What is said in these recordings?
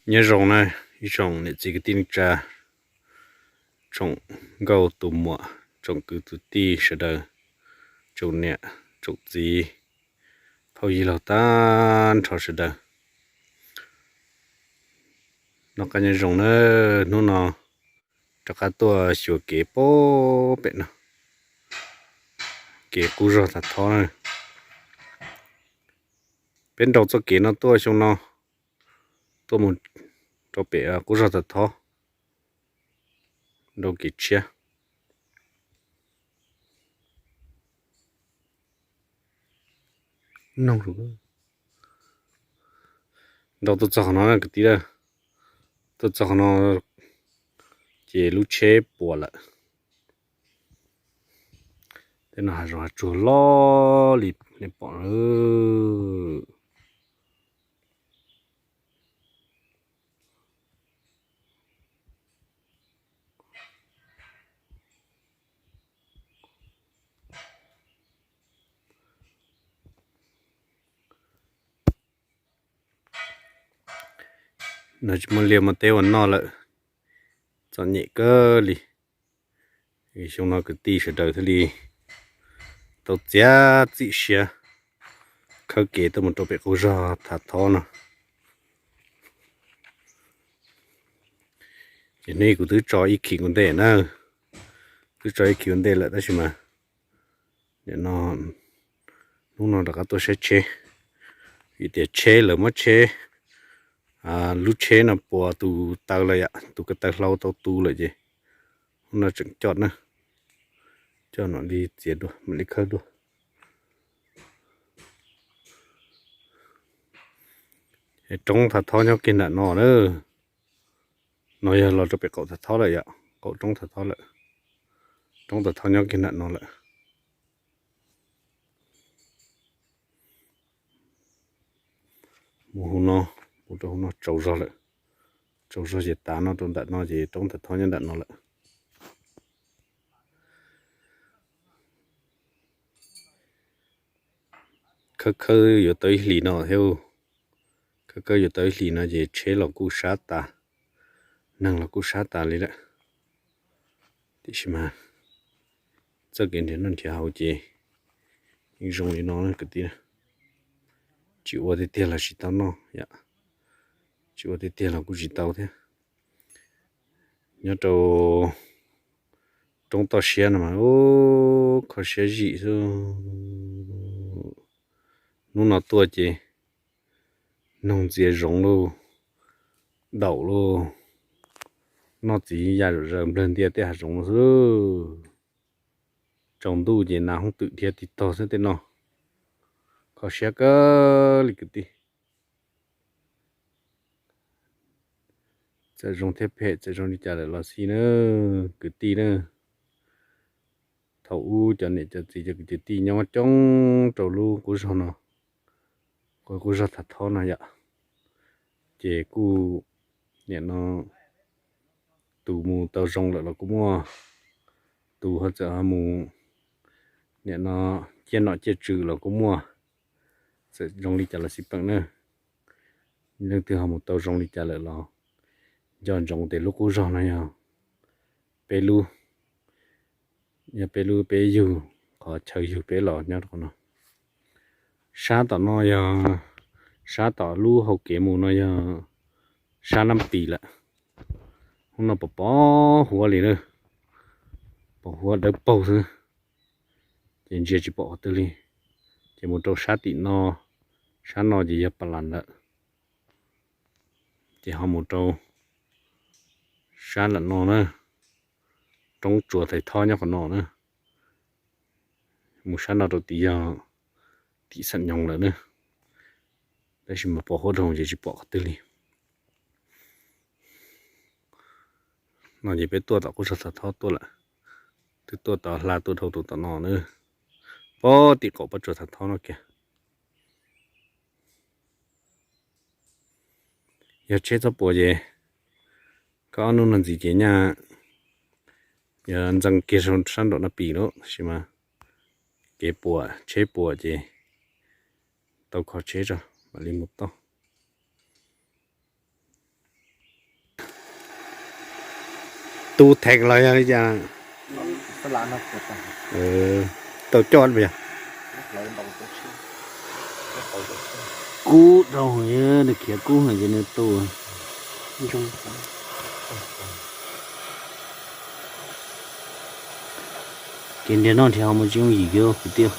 Nyob zoo na, ib tsoom niam txiv kwv tij neej tsa, tsoom nkauj tus muam, tsoom kwv tus tij sawv daws, tsoom niam tsoom txiv, phauj yig laug tag nrho sawv daws. Noj qab nyob zoo na, hnub no rov qab tuaj xyuas kev pem no, kev qub zog Thav Thob na. Peb nrau txoj kev no tuaj xyoo no, tuaj mus rau pem qub zog Thav Thob, nrau kev tshiab. Nrau tuaj txog qhov no kwv tij, tuaj txog qhov no ces lub tsheb puas lawm. Tej no hav zoov hav tsuag loj li nej pom. No tsis muaj liaj muaj teb ua noj lawm, txom nyem kawg li. Xyoo no kwv tij sawv daws thiaj li tau txiav txim siab khawb kev tuaj mus rau pem qub zog Thav Thob no. Ces hnub kuv twb tso ib khis ua ntej na, twb tso ib khis ua ntej lawm tab sis mas nim no, hnub no rov qab tuaj saib tsheb, vim tias tsheb lawv muab tsheb, lub tsheb no puas tus taw lawm yom, tus ko taw hlau tau tu lawm ces hnub no tseem coj na, coj no li txiav dua mam li khawb dua. Roob Thav Thob nyob kiag nram no na. No yog los rau pem qaum Thav Thob lawm yom, qaum roob Thav Thob lawm. Roob Thav Thob nyob kiag nram no lawm. Mus hauv no, mus rau hauv no tsaus zog lawm. Tsaus zog ces tav no rau nram no ces roob Thav Thob nyob nram no lawm. Khawb khawb yuav tau ib hlis no thiab. Khawb khawb yuav tau ib hlis no ces tsheb los kuj sab tas, neeg los kuj sab tas li lawm. Tiam sis mas txoj kev nrhiav noj nrhiav haus ces yeej zoo li no kwv tij. Tsis ua tiag tiag los tsis tau noj yom, tsis ua tiag tiag los kuj tsis tau thiab. Nyob rau roob toj siab no mas kho siab zim xwb. Hnub no tuaj ces noog ntxias zoov lauj, daum lauj, noj txiv ya zom zaws nplawg ntias tej hav zoov no xwb. Tsaus ntuj ces nas hoob twm dhia tig tog xwb tej no. Kho siab kawg li kwv tij. Txawm zoo thiab phem, txawm zoo li cas lawm los xij na kwv tij na. Thaum ub cov niam cov txiv cov kwv cov tij nyob coob rau lub qub zog no, qub zog Thav Thob no yom, ces kuj nim no tus mus tau zoo lawm los kuj muaj, tus ho txawm ho mus nim no ciaj nom ciaj tswv los kuj muaj. Txawm zoo li cas los xij peem na, leej twg ho mus tau zoo li cas lawm los nco ntsoov tias lub qub zog no yog peb lub, yog peb lub peb yug, qhov chaw yug peb los nyob rau qhov no. Sab tom no yog, sab tom lub hauv kev mus no yog sab Nab Pis lawm. Hnub no pos pos huab li na, pos huab dawb paug xwb, ces ntsia tsis pom qhov twg li. Ces mus rau sab tim no, sab no ces yog Pas Las lawm. Ces ho mus rau sab nram no na, roob tsuas Thaiv Thob nyob qhov no na. Mus sab no rau tim yog tim Xam Nyoos lawm na, tab sis mas pos huab dhau ces tsis pom qhov twg li. No ces peb tuaj tom qub zog Thaiv Thob tuaj lawm, twb tuaj tod hla tuaj dhau tus tom no na, pog tim qaum pob tsuas Thaiv Thob no kiag. Yog tsheb txhob puas ces koj ob hnub no ntxiv ces nyaj yuav ntxeev kiag sab nraum Nab Pis lawm, tab sis mas kev puas tsheb puas ces tau kho tsheb tso mam li mus tau. Tu thev los yog li cas? Tau coj puas yog? Kub dhau heev, nws khiav kub heev ces nws tu. Kev nrhiav noj nrhiav haus mas tsis yooj yim kiag kwv tij.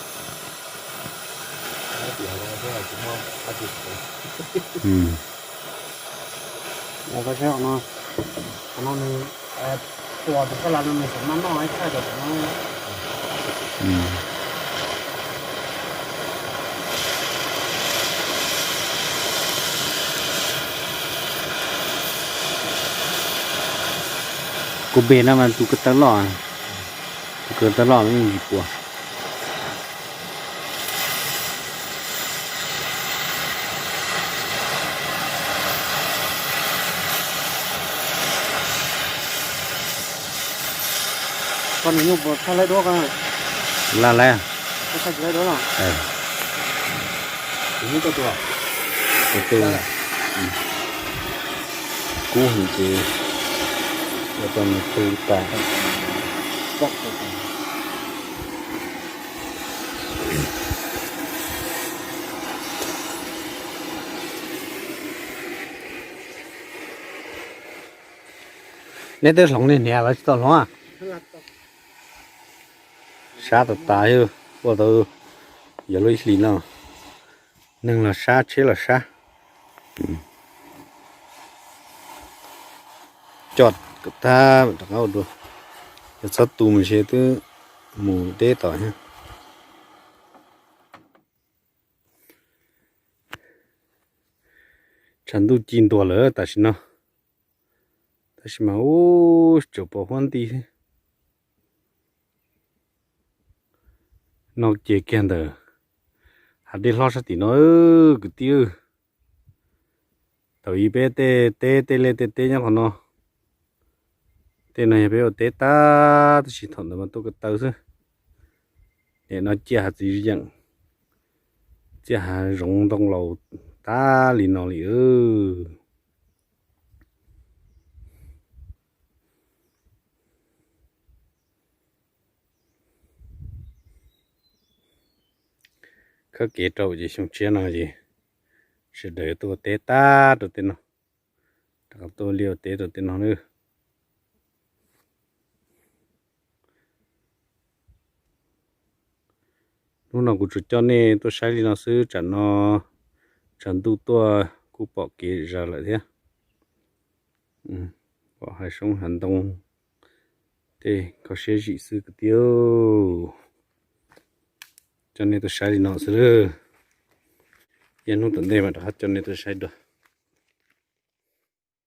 Kuv npe no mas tus ko taw loj, tus ko taw loj mas yeej tsis puas. Koj nws nyuj puas tshaj laib duab koj? Laj laib. Tshaj tsis laib duab los? Kub heev ces ua tau nws tu tas. Neb twb hloov niag hniav los tsis tau hloov? Sab tas tas, ua tau yog lub ib hlis no, neeg los sab tsheb los sab. Coj kom tag rov qab ua dua, yog txhob tu mus ntshe twb mus deb tom thiab. Tshav ntuj ci ntuag lawm tam sim no, tab sis mas ub tseem pom huab nti thiab. No ces kiag ntawm hav dej hlob sab tim no kwv tij. Thaum ub peb tej teb tej liaj tej teb nyob qhov no. Tej no yog peb ua teb tag, tab sis thaum ntawd mas tuaj ko taw xwb. Nim no ciaj hav txiv yeem, ciaj hav zoov ntoo laus tag li no li. Khawb kev rau ces xyoo tshiab no ces sawv daws tuaj ua teb tag rau tej no, rov qab tuaj liaj ua teb rau tej no nawb. Hnub no kuv tsuas coj nej tuaj saib li no xwb, tsam no tshav ntuj tuaj kuj pom kev zam lawm thiab. Pom hav zoov hav ntoo, tej kho siab zim xwb kwv tij. Coj nej tuaj saib li no xwb lawm, yog hnub tom ntej mam rov qab coj nej tuaj saib dua.